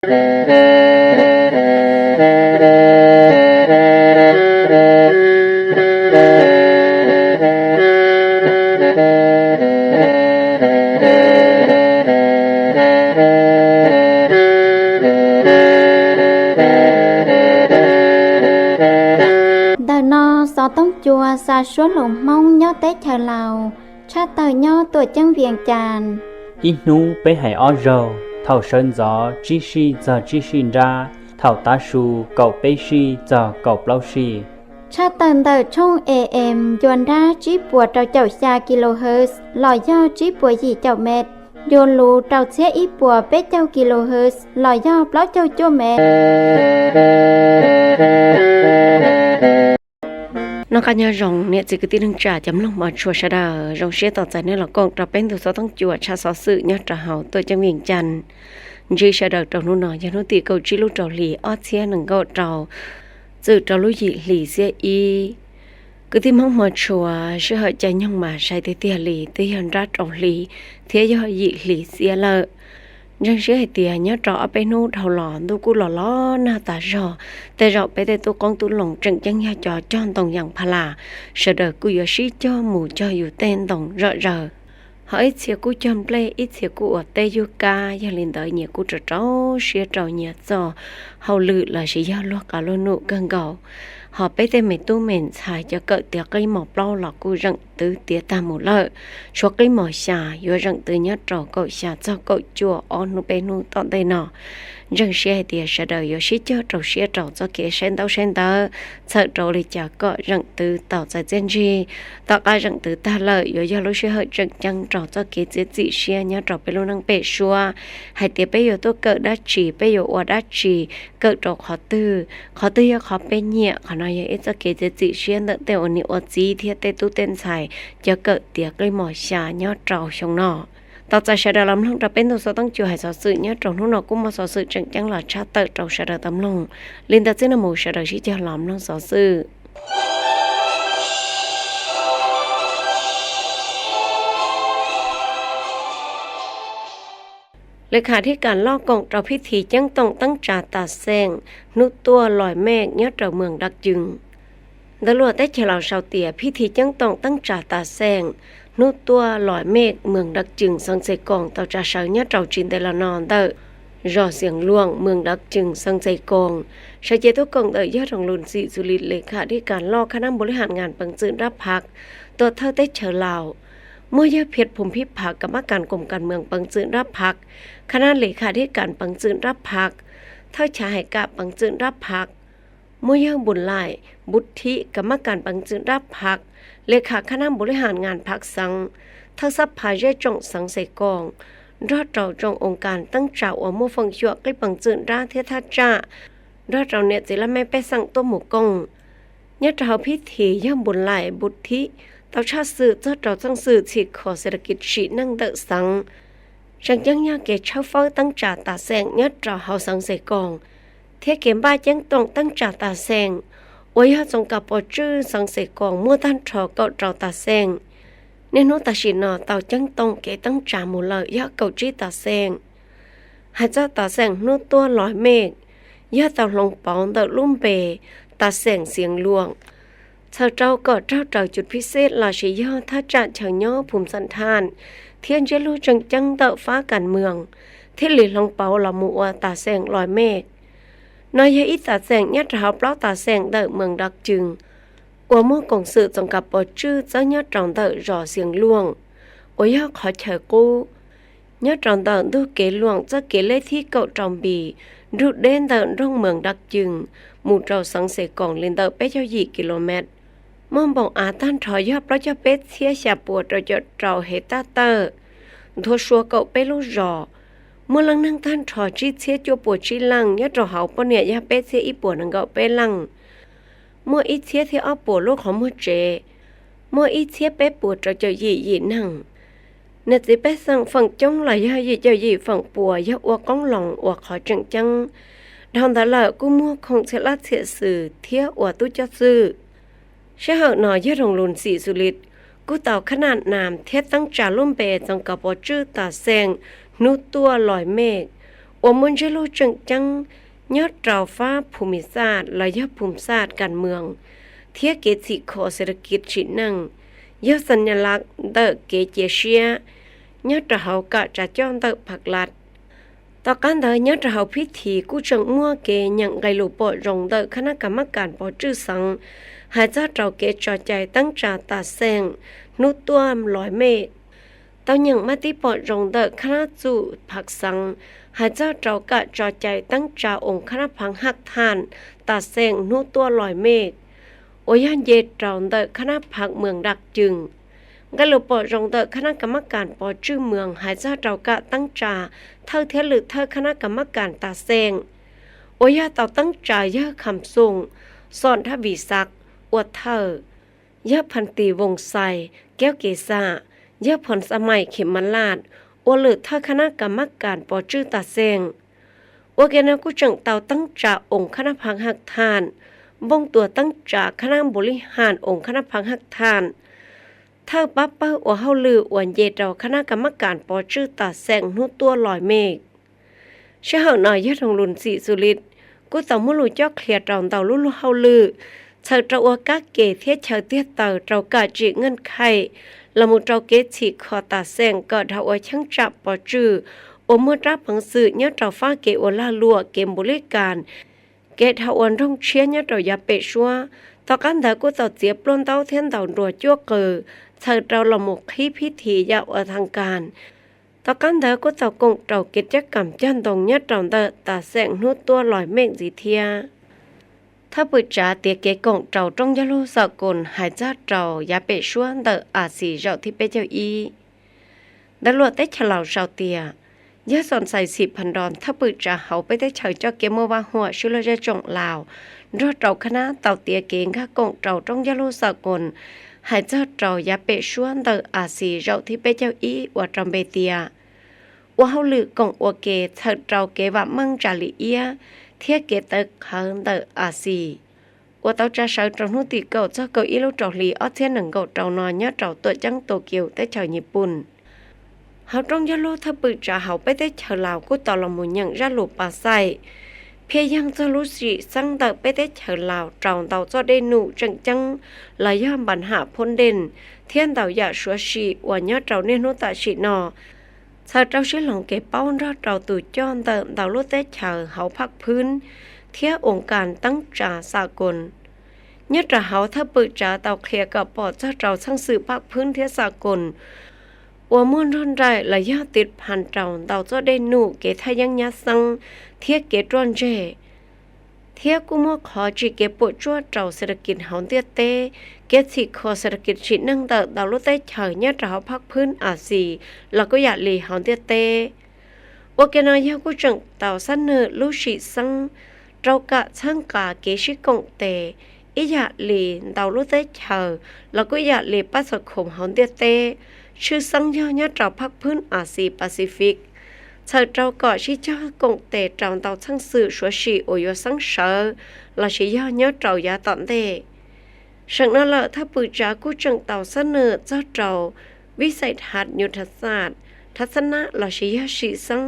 Ntawm no xov tooj cua xa suab hluas Hmoob nyob teb chaws Laus, tshaj tawm nyob Tuam Ceeb Vias Cas. Ib hnub peb hais ob zaug, thaum sawv ntxov tsib sij txog tsib sij nrab, thaum tav su kaum peb sij txog kaum plaub sij. Tshaj tawm ntawm tshooj A M ncua nrab tsib puas rau caum xya kilohertz los yog tsib puas yim caum met, ncua luv rau txhiab ib puas peb caug kilohertz los yog plaub caug cuaj met. Noj qab nyob zoo niam txiv kwv tij neej tsa cov mloog mos tshua sawv daws, zoo siab tos txais nej los koom rau peb ntu xov tooj cua tshaj xov xwm nyob rau hauv Tuam Ceeb Vias Cas. Ntsib sawv daws rau hnub no yog hnub tim kaum tsib lub rau hlis ob txhiab nees nkaum rau, txwm rau lub yim hlis xiab ib. Kwv tij Hmoob mos tshua, sij hawm caij nyoog mas sai tiag tiag li, twb yog nrab rau hli thiab yog yim hlis xiab lawm. Ntseeg siab hais tias nyob rau ob peb hnub dhau los ntuj kuj los los nag tas zog, tej zaum peb tej tub qoob tub loo tseem ceeb yog cov cog ntoo yas pha las, sawv daws kuj yuav sib cog mus cog yus tej ntoo zom zaws. Ho ib txhia kuj cog nplej, ib txhia kuj ua teb yug kab, yog li ntawd nyias kuj rau rau siab rau nyias txoj hauj lwm lossis yog luag qab luag num kawg nkaus. Ho peb tej me tub me ntxhais cov kawm tiav qib mos plaub los kuj zeem twv tiav tag mus lawm, tshuav qib mos xya yuav zeem twv nyob rau kaum xya txog kaum cuaj ob hnub peb hnub tom ntej no. Ntseeg siab hais tias sawv daws yuav sib cog rau siab rau txoj kev saib ntaub saib ntawv, txhawm rau li cas kom zeem twv tau txais txiaj ntsig. Tom qab zeem twv tag lawm yuav yog lub sij hawm tseem ceeb rau txoj kev txiav txim siab nyob rau peb lub neej pem suab, hais tias peb yuav tuaj kawm dab tsi, peb yuav ua dab tsi, kawm rau qhov twg, qhov twg yog qhov peb nyiam. Qhov no yog ib txoj kev txiav txim siab ntawm tej uas niam ua txiv thiab tej tub tej ntxhais cov kawm tiav qib mos xya nyob rau xyoo no. Tos txais sawv daws los mloog rau peb ntu xov tooj cua hais xov xwm nyob rau hnub no kuj muaj xov xwm tseem ceeb los tshaj tawm rau sawv daws tau mloog. Li ntawd txij no mus sawv daws sib cog los mloog xov xwm. Le kham thib kas loj koom rau phib thi ceeb toom teeb tsa tas xeem hnub tuaj lois mej nyob rau moos Dab Cwm. Ntawv luam teb chaws Laus sau tias phib thi ceeb toom teeb tsa tas xeem hnub tuaj lois mej moos Dab Cwm xeev Xais Koos tau tsa sawv nyob rau tsis ntev los no ntawm zos Xiav Luam moos Dab Cwm xeev Xais Koos. Sawv cev tub koom ntawm yawg Roos Lus Xim Xus Lis le kham thib kas loj khab nab npu lib ham ngas peev txwm nrab phaj tuam thawj teb chaws Laus, muaj yawg Phiaj Phum Phib Phaj kam mab kas koom kas moos peev txwm nrab phaj, khab nab le kham thib kas peev txwm nrab phaj, thawj chav hais kam peev txwm nrab phaj, muaj yawg Npus Laim Npus Thib kam mab kas peev txwm nrab phaj, le kham khab nab npu lib ham ngas phaj xeev, thawj xab phaj zej tsoom xeev Xais Koos, nrog rau tsoom oo kas teeb tsa uas muaj feem xyuam qib peev txwm nrab thiab thaj tsam, nrog rau niam txiv laj mej pej xeem tuaj mus koom. Nyob rau hauv phib thi yawg Npus Laim Npus Thib tau tshaj xwm txog rau txheej xwm txhim kho xes das kis sim neej ntawm xeev, tseem ceeb yog kev tshawb fawb teeb tsa tas xeem nyob rau hauv xeev Xais Koos, thiab kev npaj ceeb toom teeb tsa tas xeem uas yog txoos kas pov tswj xeev Xais Koos muaj tag nrho kaum rau tas xeem. Niaj hnub tam sim no tau ceeb toom kev teeb tsa mus lawm yog kaum tsib tas xeem. Hais txog tas xeem hnub tuaj lois mej, yog tau hloov pauv ntawm lub npe tas xeem Xiav Luam, txhawm rau kom raug raws cus phij xej lossis yog thaj tsam chaw nyob phum xam thaj thiab ntsiab lus tseem ceeb ntawm fab kas moos, thiaj li hloov pauv los mus ua tas xeem lois mej. No yog ib tas xeem nyob rau hauv plaub tas xeem ntawm moos Dab Cwm uas muaj koom xwm txoos kas pov tswj txawb nyob rau ntawm zos Xiav Luam, uas yog qhov chaw qub nyob rau ntawm ntug kev luam txoj kev lej thib kaum rau npis nrug deb ntawm nroog moos Dab Cwm mus rau xeev Xais Koos li ntawm peb caug yim kis lus mev. Muaj npaum av tag nrho yog plaub caug peb txhiab xya puas rau caum rau hev taj tawm, nthuav sua kaum peb lub zos, muaj leej neeg tag nrho tsib txhiab cuaj puas tsib leej, nyob rau hauv poj niam yog peb txhiab ib puas nees nkaum peb leej, muaj ib txhiab thiab ob puas lub qhov muag tsev, muaj ib txhiab peb puas rau caum yim yim neeg. Niam txiv pej xeem feem coob los yog yim caum yim feem puas yog ua qoob loo ua qhov tseem ceeb. Dhau ntawd lawm kuj muaj khoom txhia lab txhia xwm thiab ua tub coj xwm. Sij hawm no yawg Roos Lus Xim Xus Lis kuj tau khab nab nas thiab teeb tsa lub npe txoos kas pov tswj tas xeem hnub tuaj lois mej uas muaj ntsiab lus tseem ceeb nyob rau fab phum mis xaj los yog phum xaj kas moos thiab kev txhim kho xes tas kis tsim neej, yog xas nyas las ntawm kev cia siab nyob rau hauv kam tsav coj ntawm Phaj Lat. Tom qab ntawd nyob rau hauv phib this kuj tseem muaj kev nyeem nqe lus pom zoo ntawm khab nab kas mab kas pov tswj xeev hais txog rau kev tso cai teeb tsa tas xeem hnub tuaj lais mej. Tau nyeem maj tib pom zoo ntawm khab nab txum Phaj Xeev hais txog rau kam tso cai teeb tsa oo khab nab Phaj Haj Thaj tas xeem hnub tuaj lais mej, uas yog nce rau ntawm khab nab Phaj Moos Dam Cwm. Nqe lus pom zoo ntawm khab nab kas mab kas pov tswj moos hais txog rau kam teeb tsa thawj thiab lwm thawj khab nab kas mab kas tas xeem, uas yog tau teeb tsa yawg Kham Xoom, Xom Dhab Vis Xav ua thawj, yawg Phas Tis Voos Xais Kev Kev Xam, yawg Phom Xa Maim Khim Mas Laj ua lwm thawj khab nab kas mab kas pov tswj tas xeem. Ua ke no kuj tseem tau teeb tsa oo khab nab Phaj Haj Thaj, npoo tuas teeb tsa khab nab Npus Lis Haj oo khab nab Phaj Haj Thaj, thawj pab pawg ua hauj lwm uas nce rau khab nab kas mab kas pov tswj tas xeem hnub tuaj lais mej. Sij hawm no yawg Doog Lus Ntxim Xus Lis kuj tau muaj lus cob qhia rau ntau lub luag hauj lwm txhawm rau ua kab ke thiab chaw tiag taws rau kam tsim nkeej khaim los mus rau kev txhim kho tas xeem kom dhau ua cheeb tsam pov tswj uas muaj rab peev xwm nyob rau fab kev ua lag luam kev npus lib kas, kev dhau ua nroog tshiab nyob rau yav pem suab. Tom qab ntawd kuj tau txiav pluaj ntaub thiab ntaus nruas cuab qws txhawm rau los mus qhib phib this yam ua thaj kas. Tom qab ntawd kuj tau koom rau kev cab kam cog ntoo nyob rau ntawm tas xeem hnub tuaj lais mej ntxiv thiab. Thawj pwm tsav tiav kev koom rau rooj yog lub xam koos hais txog rau yav pem suab ntawm As Xis zaum thib peb caug ib. Ntawv luam teb chaws Laus sau tias, yawg Xom Xais Xim Phas Nros thawj pwm tsav hauv peb teb chaws coj kev muaj vaj huam sib luag zej tsoom Laus nrog rau khab nab tau tiav kev nkag koom rau rooj yog lub xam koos hais txog rau yav pem suab ntawm As Xis zaum thib peb caug ib uas rau npe tias ua hauj lwm koom ua ke txhawm rau kev vam meej tsa li iab thiab kev tawv qhawv ntawm As Xis, uas tau tsa sawv rau hnub tim kaum txog kaum ib lub rau hli ob txhiab nees nkaum rau no nyob rau tuam ceeb Tokyo teb chaws Nyij Pooj. Hauv rooj yog lub thawj pwm tsav hauv peb teb chaws Laus kuj tau los mus nyeem zaj lus pas xaim phiaj yeeg txog lub sim xeeb ntawm peb teb chaws Laus rau ntau txoj dej num tseem ceeb los yog npas ham phob dej thiab ntau yam suav sim uas nyob rau niaj hnub tam sim no txhawm rau sib hloov kev paub nrog rau tus coj ntawm ntau lub teb chaws hauv phaj phwb thiab oo kas teeb tsa xam koos. Nyob rau hauv thawj pwm tsav tau qhia kom pom txog rau txheej xwm phaj phwb thiab xam koos uas muaj nrog nraim los yog tiv phaj rau ntau txoj dej num kev thaj yeeb nyab xeeb thiab kev ruaj ntseg, thiab kuj muaj qhov tsim kev puam tsuaj rau xes tas kis hauv ntiaj teb, kev txhim kho xes tas kis tsim neej ntawm ntau lub teb chaws nyob rau hauv phaj phwb As Xis los kuj yam li hauv ntiaj teb. Ua ke no yog kuj tseem tau xab nwm lub sim xeeb rau kam txhawb nqa kev sib koom tes ib yam li ntau lub teb chaws los kuj ib yam li pab xov khoom hauv ntiaj teb, tshwj xeeb yog nyob rau phaj phwb As Xis Pacific, txhawm rau kom sib cog koom tes rau ntau txheej xwm suav sim uas yuav xeeb sawv lossis yog nyob rau yav tom ntej. Seem no lawm thawj pwm tsav kuj tseem tau xab nwm txog rau vib xais dhas nyus dhas xaj, dhab xab nab lossis yog sim xeeb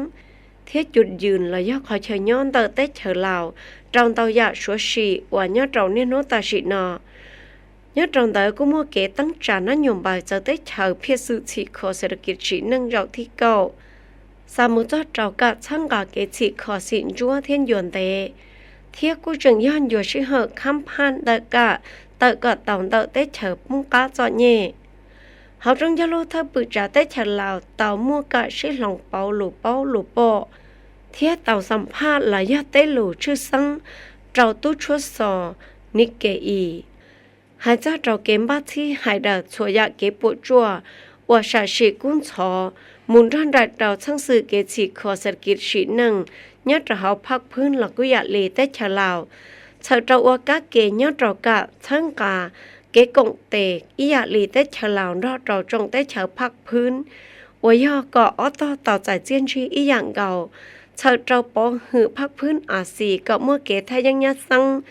thiab cus yws los yog qhov chaw nyob ntawm teb chaws Laus rau ntau yam suav sim uas nyob rau niaj hnub tam sim no. Nyob rau ntawd kuj muaj kev teeb tsa nab nyuam npaws txawv teb chaws phiaj xwm txhim kho xes tas kis tsim neej zaum thib kaum, xa mus txog rau kam txhawb nqa kev txhim kho xim ntsuab thiab ncua ntev, thiab kuj tseem yog ncua sij hawm khab phaj ntawm kam tawm kom tau ntawm teb chaws poob qab txom nyem. Hauv rooj yog lub thawj pwm tsav teb chaws Laus tau muaj kam sib hloov pauv lus paub lus pom thiab tau xam phaj los yog teb lus tshwj xeeb rau tub tshuab xo Nikkei hais txog rau kev npaj txhib hais daws txhua yam kev puam tsuaj uas sam sim kub ntxhov mus nrog nraim rau txheej xwm kev txhim kho xes tas kis sim neej nyob rau hauv phaj phwb los kuj yam li teb chaws Laus, txhawm rau ua kab ke nyob rau kam txhawb nqa kev koom tes ib yam li teb chaws Laus nrog rau tsoom teb chaws phaj phwb uas yog kom ob tog tau txais txiaj ntsig ib yam nkaus, txhawm rau pov hwm phaj phwb As Xis kom muaj kev thaj yeeb nyab xeeb,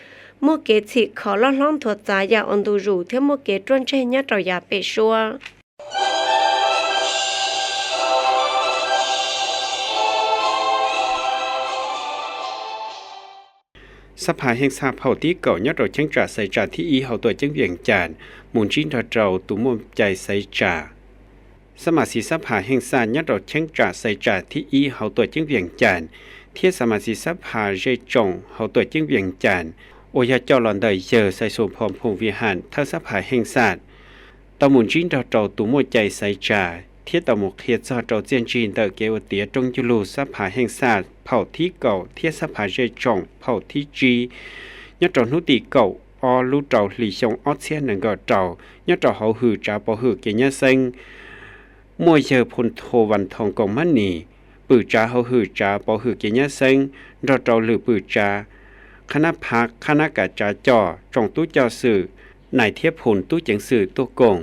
muaj kev txhim kho loj hlob nthuav txav yam ua ntu zus thiab muaj kev ruaj ntseg nyob rau yav pem suab. Xab phas Heej Xaj phaum thib kaum nyob rau cheeb tsam xaiv tsa thib ib hauv tuam ceeb Vias Cas mus ntsib nrog rau tus muaj cai xaiv tsa. Xab mas xis xab phas Heej Xaj nyob rau cheeb tsam xaiv tsa thib ib hauv tuam ceeb Vias Cas thiab xab mas xis xab phas zej tsoom hauv tuam ceeb Vias Cas uas yog coj los ntawm yawg Xais Xus Phom Phoom Vij Ham thawj xab phas Heej Xaj tau mus ntsib nrog rau tus muaj cai xaiv tsa thiab tau mus qhia txog rau txiaj ntsig ntawm kev ua tiav rooj ncuj lug xab phas Heej Xaj phaum thib kaum thiab xab phas zej tsoom phaum thib tsib nyob rau hnub tim kaum ob lub rau hli xyoo ob txhiab nees nkaum rau nyob rau hauv hwm tsav pov hwm kev nyab xeeb. Muaj yawg Phoo Thoo Vas Thoos Koos Mab Nis, pwm tsav hauv hwm tsav pov hwm kev nyab xeeb, nrog rau lwm pwm tsav, qhab nab phab, qhab nab kav tsav coj, tsoom tub coj xwm, nais thiab phoo tub ceev xwm tuaj koom.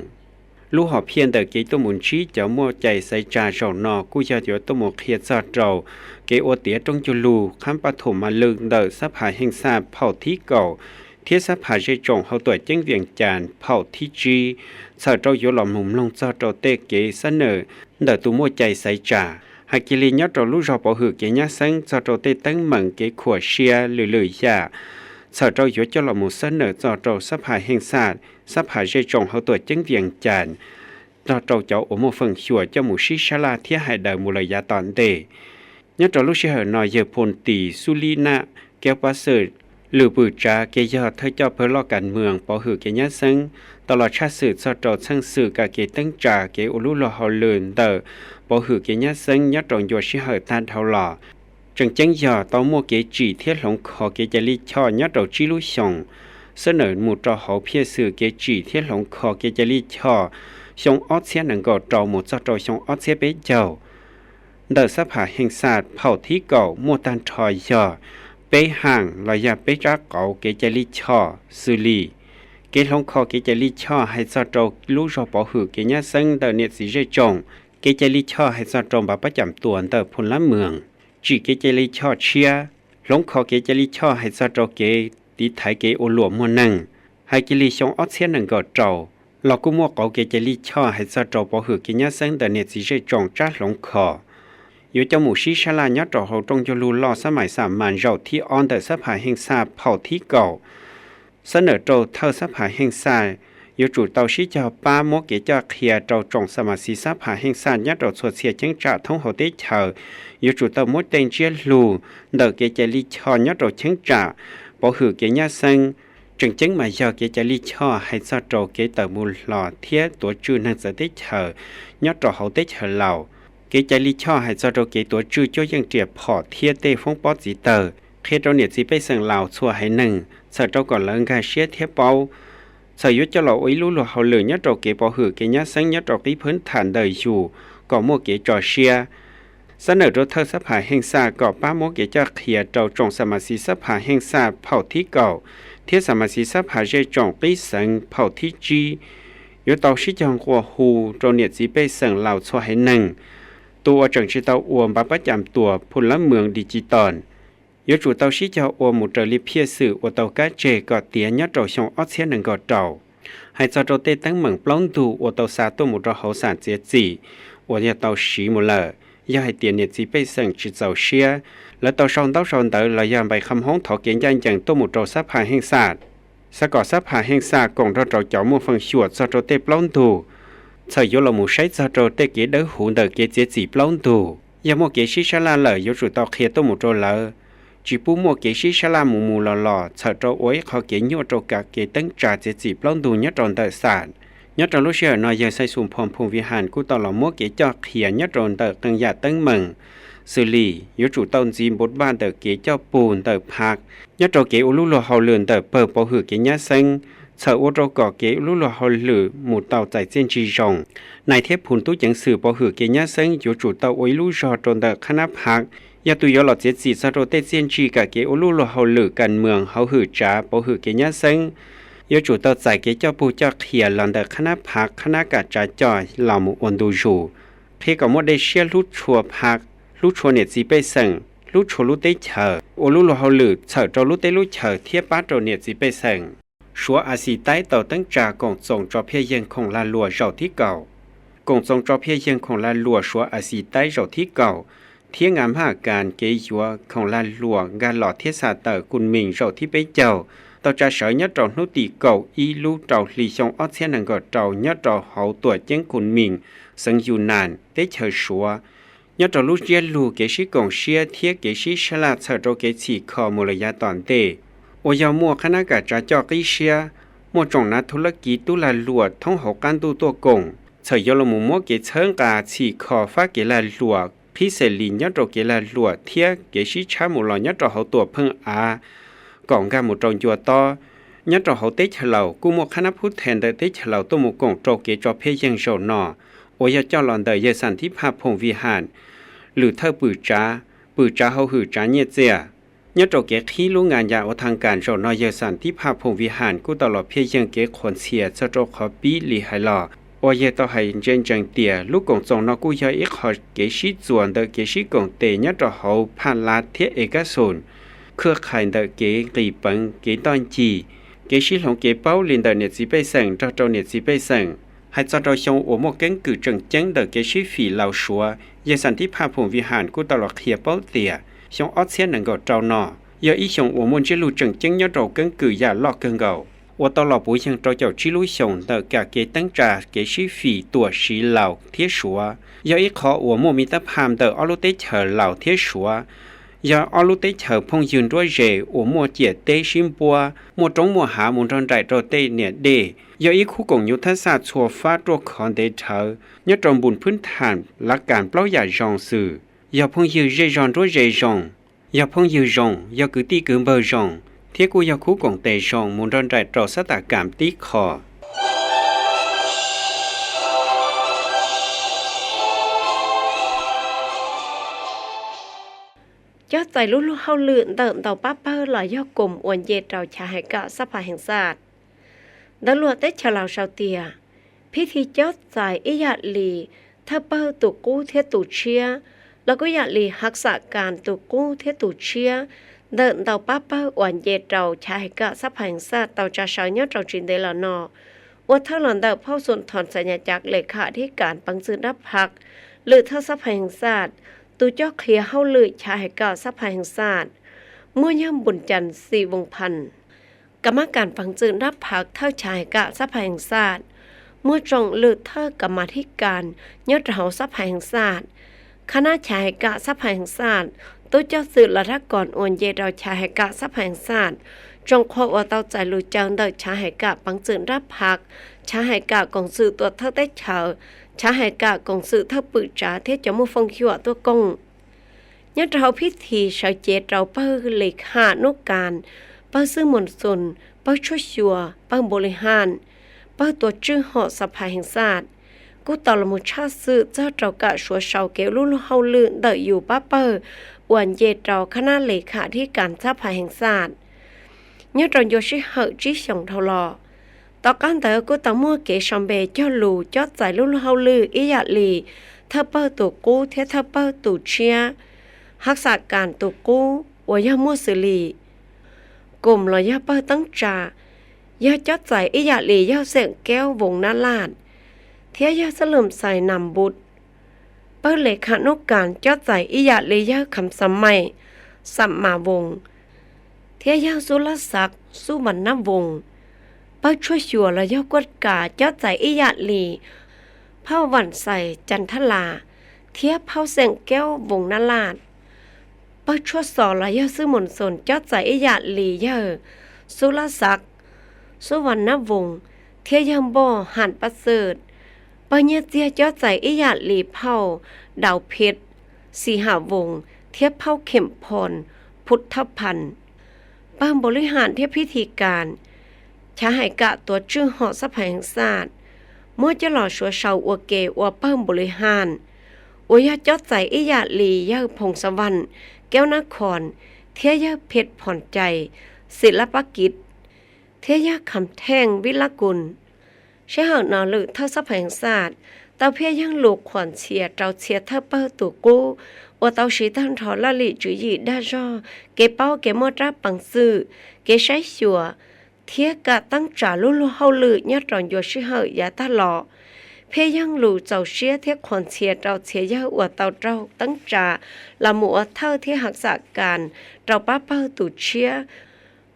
Lub hom phiaj ntawm kev tuaj mus ntsib cov muaj cai xaiv tsa zaum no kuj yog yuav tuaj mus qhia txog rau kev ua tiav rooj ncuj lug qhab paj thum ma lwj ntawm xab phas Heej Xaj phaum thib kaum thiab xab phas zej tsoom hauv tuam ceeb Vias Cas phaum thib tsib, txhawm rau yuav los mus mloog txog rau tej kev xab nawm ntawm tus muaj cai xaiv tsa, hais kiag li nyob rau lub zog pov hwm kev nyab xeeb txog rau tej teeb meem kev khuam siab lwm lwm yam, txhawm rau yuav coj los mus xab nawm txog rau xab phas Heej Xaj, xab phas zej tsoom hauv tuam ceeb Vias Cas, nrog rau cov uas muaj feem xyuam coj mus sib sab laj thiab hais daws mus lawm yav tom ntej. Nyob rau lub sij hawm no yawg Phoo Tis Xub Lib Naj Kev Pab Xwm, lwm pwm tsav kev yog thawj coj pawg loj kas mwam pov hwm kev nyab xeeb, tau los tshaj xwm txog rau txheej xwm kam kev teeb tsa kev ua lub luag hauj lwm ntawm pov hwm kev nyab xeeb nyob rau ncua sij hawm tag dhau los. Tseem ceeb yog tau muaj kev tsim thiab hloov kho kev cai lij choj nyob rau tsib lub xyoos, xab nawm mus rau hauv phiaj xwm kev tsim thiab hloov kho kev cai lij choj xyoo ob txhiab nees nkaum rau mus txog rau xyoo ob txhiab peb caug. Ntawm xab phas Heej Xaj phaum thib kaum muaj tag nrho yog peb haam los yog peb tsab qauv kev cai lij choj xws li: kev hloov kho kev cai lij choj hais txog rau lub zog pov hwm kev nyab xeeb ntawm niam txiv zej tsoom, kev cai lij choj hais txog rau npav pab cam tuas ntawm Phoo Lab Mws, tsim kev cai lij choj tshiab, hloov kho kev cai lij choj hais txog rau kev tiv thaiv kev ua luam muag neeg. Hais kiag li xyoo ob txhiab nees nkaum rau los kuj muaj qauv kev cai lij choj hais txog rau pov hwm kev nyab xeeb ntawm niam txiv zej tsoom tsab hloov kho. Yuav coj mus sib sab laj nyob rau hauv rooj ncuj lug loj xab mais xam mas zaum thib ob ntawm xab phas Heej Xaj phaum thib kaum. Xab nawm rau thawj xab phas Heej Xaj yuav tsum tau sib cog pab muab kev coj qhia rau tsoom xab mas xis xab phas Heej Xaj nyob rau txhua txhia cheeb tsam thoob hauv teb chaws, yuav tsum tau muab tej ntsiab lug ntawm kev cai lij choj nyob rau cheeb tsam pov hwm kev nyab xeeb. Tseem ceeb mas yog kev cai lij choj hais txog rau kev tawm mus los thiab tuav tswj neeg txawv teb chaws nyob rau hauv teb chaws Laus. Kev cai lij choj hais txog rau kev tuav tswj cuab yeej riam phom thiab tej foob pob txiv tawg, qhia rau niam txiv pej xeem Laus txhua haiv neeg, txhawm rau kom lawv nkag siab thiab paub. Txhawm yuav coj los ua ib lub luag hauj lwm nyob rau kev pov hwm kev nyab xeeb nyob rau qib phwb tham ntawm yus kom muaj kev tso siab. Xab nawm rau thawj xab phas Heej Xaj kom pab muab kev coj qhia rau tsoom xab mas xis xab phas Heej Xaj phaum thib kaum thiab xab mas xis xab phas zej tsoom qib xeev phaum thib tsib, yuav tau sib cog nqua hu rau niam txiv pej xeem Laus txhua haiv neeg. Tus uas tseem tsis tau ua npav pab cam tuas Phoo Lab Mws Digital yuav tsum tau sib cog ua mus raws li phiaj xwm uas tau kab tseg kom tiav nyob rau xyoo ob txhiab nees nkaum rau. Hais txog rau tej teeb meem plaub ntug uas tau xa tuaj mus rau hauv xam txiav txim uas yog tau siv mus lawm, yog hais tias niam txiv pej xeem tsis txaus siab, lawv tau sau ntaub sau ntawv los yog npais qham hoob thov kev ncaj ncees tuaj mus rau xab phas Heej Xaj, xav kom xab phas Heej Xaj koom nrog rau cov muaj feem xyuam txog rau tej plaub ntug. Txhawm yuav los mus saib txog rau tej kev dawb huv ntawm kev txiav txim plaub ntug, yog muaj kev sib sab laj lawm yuav tsum tau qhia tuaj mus rau lawv, tsis pub muaj kev sib sab laj mus mus los los txhawm rau ua ib qho kev nyuaj rau kam kev teeb tsa txiav txim plaub ntug nyob rau ntawm xam. Nyob rau lub sij hawm no yawg Xais Xus Phom Phoom Vij Ham kuj tau los muab kev coj qhia nyob rau ntawm qee yam teeb meem, xws li yuav tsum tau ntxiv npum vaj ntawm kev coj pug ntawm phav nyob rau kev ua lub luag hauj lwm ntawm pawg pov hwm kev nyab xeeb, txhawm ua rau kom kev ua lub luag hauj lwm mus tau txais txiaj ntsig zoo. Nais thiab phoo tub ceev xwm pov hwm kev nyab xeeb yuav tsum tau ua ib lub zog rau ntawm qhab nab phav, yog tus yuav los txiav txim txog rau tej txiaj ntsig kam kev ua lub luag hauj lwm kas mwam hauv hwm tsav pov hwm kev nyab xeeb, yuav tsum tau txais kev coj pug coj qhia los ntawm qhab nab phav qhab nab kam tsav coj los mus ua ntu zus, qhia kom muaj dej siab hlub tshua phav, hlub tshua niam txiv pej xeem, hlub tshua lub teb chaws, ua lub luag hauj lwm txhawm rau lub teb lub chaws thiab pab rau niam txiv pej xeem. Suav As Xis Taib tau teeb tsa koom txoos tso phiaj yeeg khoom lag luam zaum thib kaum. Koom txoos tso phiaj yeeg khoom lag luam Suav As Xis Taib zaum thib kaum thiab Nkas Maj Kas kev yuav khoom lag luam Nkas Los thiab Xas Taws Kus Mis zaum thib peb caug tau tsa sawv nyob rau hnub tim kaum ib lub rau hli xyoo ob txhiab nees nkaum rau nyob rau hauv tuam ceeb Kus Mis, xeev Yus Nas, teb chaws Suav, nyob rau lub ntsiab lus kev sib koom siab thiab kev sib sab laj txhawm rau kev txhim kho mus lawm yav tom ntej, uas yog muaj qhab nab kas tsav coj qib siab, muaj tsoom nav thu lab kiv tub lag luam thoob hauv qab ntuj tuaj koom, txhawm yuav los mus muab kev txhawb nqa txhim kho fab kev lag luam qhib xes lis nyob rau kev lag luam thiab kev sib tshab mus los nyob rau hauv tuam pheej av kom nkag mus rau ncua tob. Nyob rau hauv teb chaws Laus kuj muaj qhab nab phub the ntawm teb chaws Laus tuaj mus koom rau kev tso phiaj yeeg zaum no, uas yog coj los ntawm yawg Xas Thib Phaj Phoom Vij Ham, lwm thawj pwm tsav, pwm tsav hauj hwm tsav nyiaj txiag. Nyob rau kev qhib lub nkas yas ua thaj kas zaum no yawg Xas Thib Phaj Phoom Vij Ham kuj tau los phiaj yeeg kev qhuas ntxhias txog rau qhov pib li hais los, uas yawg tau hais ntse ntsees tias lub koom txoos no kuj yog ib qho kev sib txuas ntawm kev sib koom tes nyob rau hauv Phaj Lav thiab Es Kab Xus, khwj qhais ntawm kev nqis peev kev ntoj ncig, kev sib hloov kev paub li ntawm niam txiv pej xeem nrog rau niam txiv pej xeem. Hais txog rau xyoo uas muaj keeb kwm tseem ceeb ntawm kev sib fim Laus Suav, yawg Xas Thib Phaj Phoom Vij Ham kuj tau los qhia paub tias xyoo ob txhiab nees nkaum rau no yog ib xyoo uas muaj ntsiab lus tseem ceeb nyob rau keeb kwm yam loj kawg nkaus, uas tau los puv yeeg rau caum tsib lub xyoos ntawm kam kev teeb tsa kev sib fim tuam siv Laus thiab Suav. Yog ib qho uas muaj me tab phaj ntawm ob lub teb chaws Laus thiab Suav, yog ob lub teb chaws phooj ywg nruab ze uas muaj ciam teb sib npuab, muaj roob muaj hav mus nrog nraim rau tej niam dej, yog ib khub koom nyuj thab xaj txhua fab ruaj khov ntev dhawv nyob rau npus phwb tham lav kas plaub yam zoo xws: yog phooj ywg zej zog nruab ze zoo, yog phooj ywg zoo, yog kwv tij kwv npawg zoo, thiab kuj yog khub koom tes zoo mus nrog nraim rau xab tas kam tib qho. Cob txais lub luag hauj lwm ntawm ntau pab pawg los yog koom uas nce rau chav hais kam xab phas heev xaj. Ntawv luag teb chaws Laus sau tias, phib thi cob txais ib yam li thawj pawg tus qub thiab tus tshiab, los kuj yam li hav xam kas tus qub thiab tus tshiab ntawm ntau pab pawg uas nce rau chav hais kam xab phas heev xaj tau tsa sawv nyob rau tsis ntev los no, ua thawj los ntawm phauj Xum Thos Xas Nyas Cav le kham thib kas peev txwm nrab phaj, lwm thawj xab phas heev xaj, tus cob qhia hauj lwm chav hais kam xab phas heev xaj, muaj yawg Npus Cas Xis Voos Phas, kam mab kas peev txwm nrab phaj thawj chav hais kam xab phas heev xaj, muaj tsoom lwm thawj kam mas thib kas nyob rau hauv xab phas heev xaj, khab nab chav hais kam xab phas heev xaj, tub coj xwm los dab kos uas nce rau chav hais kam xab phas heev xaj, tsoom qhua uas tau txais lus caw ntawm chav hais kam peev txwm nrab phaj, chav hais kam koom xwm tuam thawj teb chaws, chav hais kam koom xwm thawj pwm tsav thiab cov muaj fooj xyuam tuaj koom. Nyob rau hauv phib thi sawv cev rau pawg Lis Kham Nub Kas, pawg Xwb Moos Xus, pawg Tshuaj Xyuas, pawg Npus Lis Has, pawg Tuam Tswj Hom xab phas heev xaj, kuj tau los mus tshaj xwm txog rau kam suav sau kev lub luag hauj lwm ntawm yus pab pawg uas nce rau khab nab Lis Kham thib kas xab phas heev xaj nyob rau ncua sij hawm tsib xyoos dhau los. Tom qab ntawd kuj tau muaj kev sau npe cog lus cob txais lub luag hauj lwm ib yam li thawj pawg tus qub thiab thawj pawg tus tshiab. Hav xam kas tus qub uas yog muaj xws li koom los yog pawg teeb tsa, yog cob txais ib yam li yawg Xeem Keub Voos Nab Laj thiab yawg Xab Lwm Xais Nas Npus. Pawg Lis Kham Nub Kas cob txais ib yam li yawg Kham Xa Maim, Xam Mas Voos, thiab yawg Xub Lab Xav, Xub Vas Nab Voos. Pawg Tshuaj Xyuas los yog Kuaj Kas cob txais ib yam li phauj Vam Xais Cas Thab Las thiab phauj Xeem Keub Voos Nab Laj. Pawg Tshuaj Xos los yog Xwb Moos Xus cob txais ib yam li yawg Xub Lab Xav, Xub Vas Nab Voos thiab yawg Npoj Ham Pab Xwm. Pawg Nyiaj Txiag cob txais ib yam li phauj Dau Phij, Xis Ham Voos thiab phauj Khim Phos, Phub Thab Phas. Pawg Npus Lis Has thiab phib thi kas, chav hais kam Tuam Tswj Hom xab phas heev xaj, muab coj los suav sau ua ke ua pawg Npus Lis Has, uas yog cob txais ib yam li yawg Phoos Xa Vam, Keub Nab Khos, thiab yawg Phij Phom Cai, Xim Lab Pab Kiv, thiab yawg Kham Theej, Vib Lab Kus. Sij hawm no lwm thawj xab phas heev xaj tau phiaj yeeg lus qhuas ntxhias rau txhia thawj pawg tus qub uas tau siv tag nrho laj lim tswv yim dag zog, kev paub kev muaj rab peev xwm, kev saib xyuas, thiab kam teeb tsa lub luag hauj lwm nyob rau ncua sij hawm yav tag los. Pheej yeej lus txaus siab thiab qhuas ntxhias rau txhia yawg uas tau raug teeb tsa los mus ua thawj thiab hav xam kas rau pab pawg tus tshiab,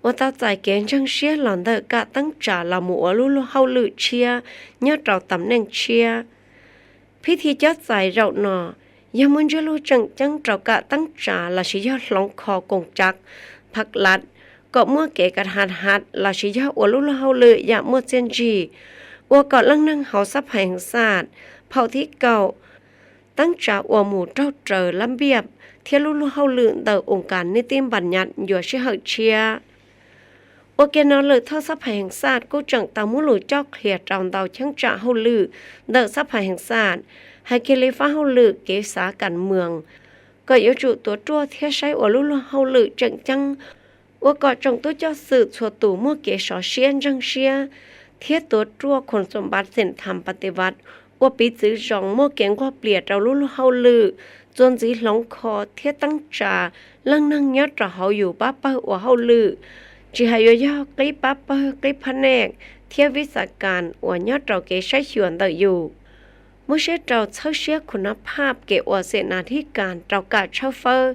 uas tau txais kev ntseeg siab los ntawm kam teeb tsa los mus ua lub luag hauj lwm tshiab nyob rau tam neej tshiab. Phib thi cob txais zaum no yog muaj ntsiab lus tseem ceeb rau kam teeb tsa lossis yog hloov kho koom tsav phaj lat kom muaj kev ka ha hav lossis yog ua lub luag hauj lwm yam muaj txiaj ntsig, ua kom leej neeg hauv xab phais heev xaj phaum thib kaum teeb tsa ua mus raug raws lab npiaj thiab lub luag hauj lwm ntawm oos kas nij tij npas nyas yuav sij hawm tshiab. Ua ke no lwm thawj xab phais heev xaj kuj tseem tau muab lus coj qhia rau ntau cheeb tsam hauj lwm ntawm xab phais heev xaj, hais kiag li fab hauj lwm kev xav kas moos, kom yuav tsum tuav ruaj thiab saib ua lub luag hauj lwm tseem ceeb, ua kom tsoom tub coj xwm txhua tus muaj kev sov siab ntseeg siab thiab tuav ruaj khon xom npav xeem tham pas tis vaj ua piv txwv zoo muaj kev nquag plias rau lub luag hauj lwm, txuas ntxiv hloov kho thiab teeb tsa leej neeg nyob rau hauv yus pab pawg ua hauj lwm, tsis hais yuav yog qib pab pawg qib phab nej thiab vib xav kas uas nyob rau kev saib xyuas ntawm yus. Muab siab rau txhawb siab khun nab phaj kev ua xeem nas thib kas rau kam tshawb fawb,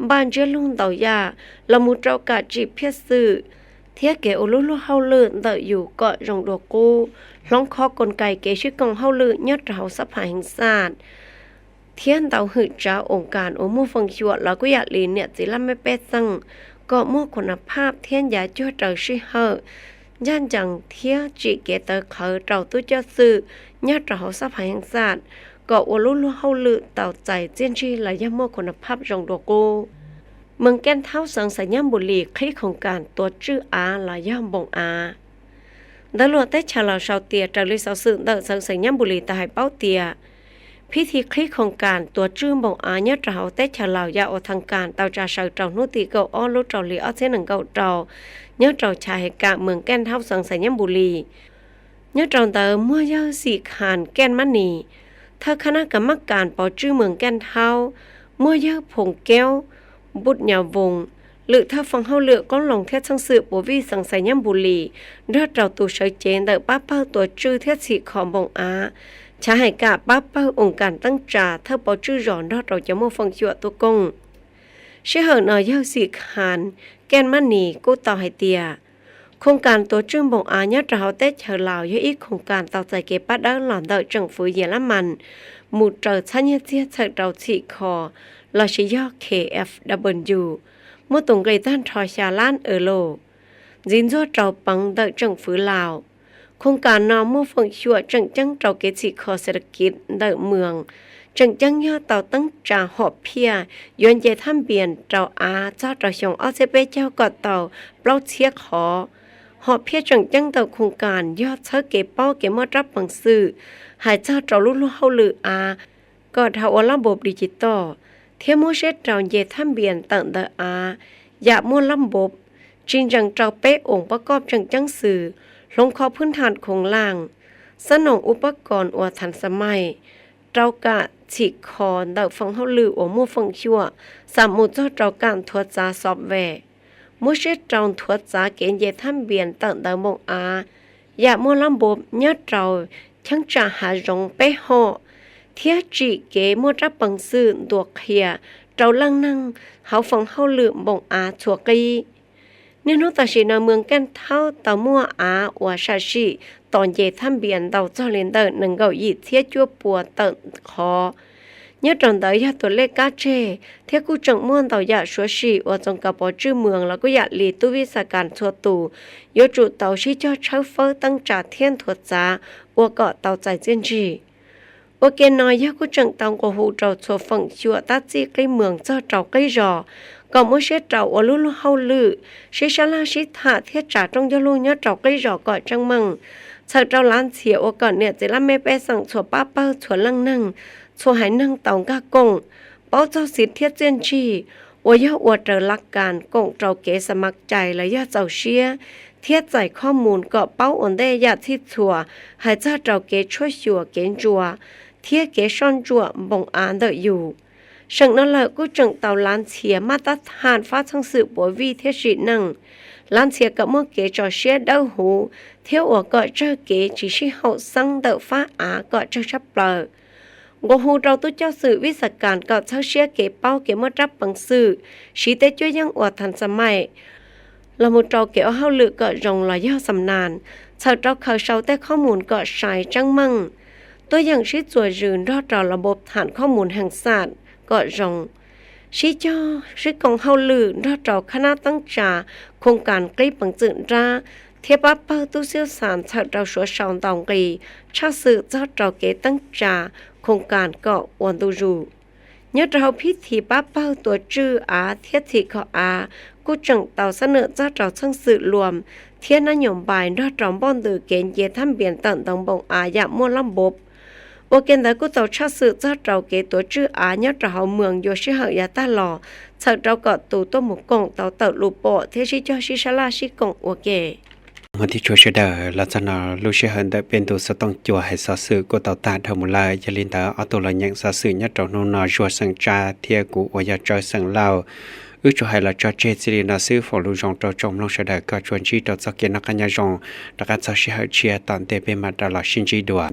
npaj ntsiab lus ntau yam los mus rau kam tsim phiaj xwm thiab kev ua lub luag hauj lwm ntawm yus kom zoo dua qub, hloov kho koos kais kev sib koom hauj lwm nyob rau hauv xab phais heev xaj thiab ntau hwm tsav oos kas uas muaj feem xyuam los kuj yam li niam txiv laj mej pej xeem kom muaj khun nab phaj thiab ncav cuag raws sij hawm, ncaj ncees thiab tsim kev tawv qhawv rau tub coj xwm nyob rau hauv xab phais heev xaj kom ua lub luag hauj lwm tau txais txiaj ntsig los yog muaj khun nab phaj zoo dua qub. Moos Kaj Thaub xeev Xais Nyab Npus Lis qhib khoos kas tuav tswj av los yog npoos av. Ntawv luam teb chaws Laus sau tias raws li xov xwm ntawm xeev Xais Nyab Npus Lis tau hais paub tias phib thi qhib khoos kas tuav tswj npoos av nyob rau hauv teb chaws Laus yam uas thaj kas tau tsa saw rau hnub tim kaum ob lub rau hli ob txhiab nees nkaum rau nyob rau chav hais kam moos Kaj Thaub xeev Xais Nyab Npus Lis. Nyob rau ntawd muaj yawg Xim Khas Kaj Mab Nis, thawj khab nab kas mab kas pov tswj moos Kaj Thaub, muaj yawg Phoos Keub Npub Nyas Voos, lwm thawj foob hauj lwm qoob loo thiab txheej xwm puav vij xeev Xais Nyab Npus Lis, nrog rau tus sawv cev ntawm pab pawg tuav tswj thiab txhim kho npoos av, chav hais kam pab pawg oos kas teeb tsa thawj pov tswj zos nrog rau cov muaj feem xyuam tuaj koom. Sij hawm no yawg Xim Khas Kaj Mab Nis kuj tau hais tias khoos kas tuav tswj npoos av nyob rau hauv teb chaws Laus yog ib khoos kas tau txais kev pab dawb los ntawm tseem fwv Yas Lab Mas mus raws txhab nyiaj txiag txhawm rau txhim kho lossis yog KfW, muaj tus nqi tag nrho xya lab ev los ntxiv ntxuag rau peev ntawm tseem fwv Laus. Khoos kas no muaj feem xyuam tseem ceeb rau kev txhim kho xes tas kiv ntawm moos, tseem ceeb yog tau teeb tsa hom phiaj yuav nce thab npias rau av txog rau xyoo ob txhiab peb caug kom tau plaub txhiab qhov. Hom phiaj tseem ceeb ntawm khoos kas yog txhawb kev paub kev muaj rab peev xwm hais txog rau lub luag hauj lwm av kom dhau ua lab npos digital thiab muab siab rau nce thab npias tawm ntawm av yam muaj lab npos, tsis ntsees rau peb oos pab koj tseem ceeb xwm, hloov kho phwb thaj khoos laj, xab noos ua pab koos ua thav xa mais, rau kam txhim kho ntawm foob hauj lwm uas muaj feem xyuam, xam mus txog rau kam nthuav txav xov vem, muab siab rau nthuav txav kev nce thab npias tawm ntawm npoos av yam muaj lab npos nyob rau cheeb tsam hav zoov peb hom, thiab tsim kev muaj rab peev xwm ntuas qhia rau leej neeg hauv foob hauj lwm npoos av txhua qib. Niaj hnub tam sim no moos Kaj Thaub tau muaj av uas sam sim tos nce thab npias ntau txog li ntawm nees nkaum yim txhiab cuaj puas tawm qhov. Nyob rau ntawd yog tus lej kab tseg thiab kuj tseem muaj ntau yam suav sim uas txoos kav pov tswj moos los kuj yam li tub vij xas kas txhua tus yuav tsum tau sib cog tshawb fawb teeb tsa thiab nthuav txav ua kom tau txais txiaj ntsig. Ua ke no yog kuj tseem tau nqua hu rau txhua feem xyuam tab txij qib moos txog rau qib zos kom muab siab rau ua lub luag hauj lwm, sib sab laj sib tham thiab tsa rooj ncauj lug nyob rau qib zos kom tseeb meej, txhawm rau lav ntxhias ua kom niam txiv laj mej pej xeem txhua pab pawg txhua leej neeg, txhua haiv neeg tau nkag koom, paub txog xiv thiab txiaj ntsig uas yog ua raws lav kas koom rau kev xa mav cai los yog txaus siab, thiab txais khob mus kom paub ua ntej yam txhij txhua hais txog rau kev tshuaj xyuas kev ntsuas thiab kev soj ntsuam npoos av ntawm yus. Seem no lawm kuj tseem tau lav ntxhias maj tab tham fab txheej xwm puav vij thiab sim neej, lav ntxhias kom muaj kev tso siab dawb huv thiab uas kom tsawg kev tsis sib haum xeeb ntawm fab av kom tsawg tshaj plaws. Nqua hu rau tub coj xwm Vij Xas Kas kom txhawb siab kev paub kev muaj rab peev xwm, siv tej cuab yeej uas thas xa maim los mus rau kev ua hauj lwm kom zoo los yog xam nas, txhawm rau khaws sau tej khob mus kom sai tseeb meej, tuaj yeem sib txuas zws nrog rau los npau tham khob mus hees xam kom zoo, sib cog sib koom hauj lwm nrog rau khab nab teeb tsa, khoos kas qib peev txwm nrab, thiab pab pawg tub xib xas txhawm rau suav sau ntau nqi tshaj xwm txog rau kev teeb tsa, khoos kas kom ua ntu zus. Nyob rau hauv phib thi pab pawg tuav tswj av thiab txhim kho av kuj tseem tau xab nawm txog rau txheej xwm luam thiab nab nyuam npais nrog rau npoj ntws kev nce thab npias tawm ntoo npoo av yam muaj lab npov. Ua ke ntawd kuj tau tshaj xwm txog rau kev tuav tswj av nyob rau hauv moos yuav sij hawm yav tag los, txhawm rau kom tus tuaj mus koom tau tawm lus pom thiab sib cog sib sab laj sib koom ua ke. Hmov thiab tshua sawv daws, los txog no lub sij hawm ntawm peb ntu xov tooj cua hais xov xwm kuj tau tag dhau mus lawm. Yog li ntawd ob tug los nyeem xov xwm nyob rau hnub no Zuag xeem Tsab thiab kuv uas yog Tsawb xeem Lauj, wb tsuas hais los tso tseg txij li no xwb. Foom lus zoo rau tsoom mloog sawv daws kom tsuas ntsib rau txoj kev noj qab nyob zoo. Rov qab txog sij hawm tshiab tom ntej peb mam rov los sib ntsib dua.